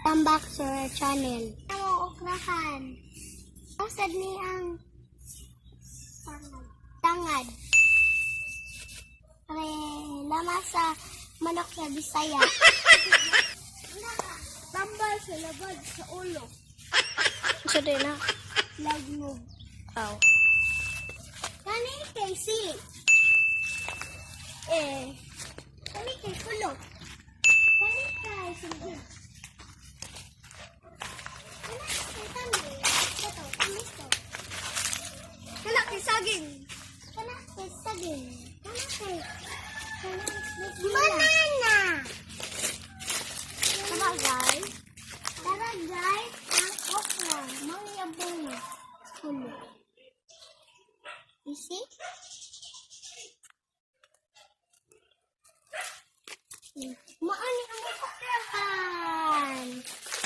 Come back to our channel. Ang okrahan. Ang sad ni ang tangad. Tangad. Pre, lama sa manok sa Bisaya. Tambal sa labad sa ulo. Sa din na. Lagnog. Aw. Kani kay si. Eh. Kani kay kulo. Kani kay singgit. Kana kay tami. Ito, tamis to. Kana kay saging. Kana kay saging. Kana kay banana. Tama, guys. Tara, guys, ang okra. Mangyabong kulo. You see? Maani ang okrahan.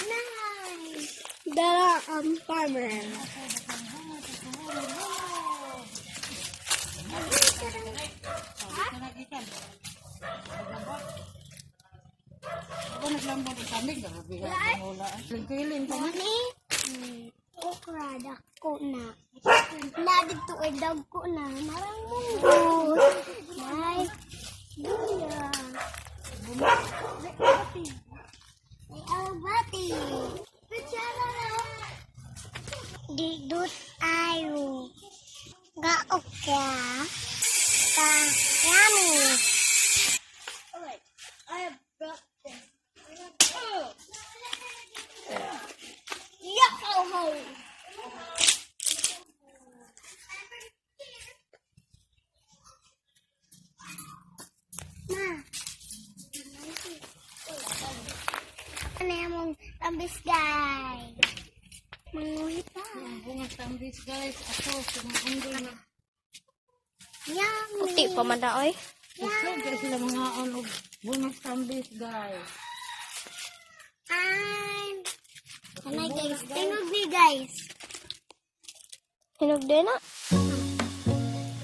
Nice. Dara ang farmer. Ako naglambot ang kambing, grabe ka. Wala. Kilin pa man. Mani, okra, dako na. Na dito ay dagko na. Marang munggo. May luya. May albati. Kutsara na. Didot ayo. Ga okra. Ka yummy. Alright. I have brought this. Yakoho! Ma. Ano yung mong tambis, guys? Manguhi pa. Bunga tambis, guys. Ako, sumuundol na. Yummy. Puti pa man na, oy. Kusog kaya sila mga ano, bunga tambis, guys. I'm... Ano, guys? Tingog ni, guys. Hinog din na.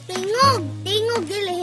Tingog! Tingog, dili.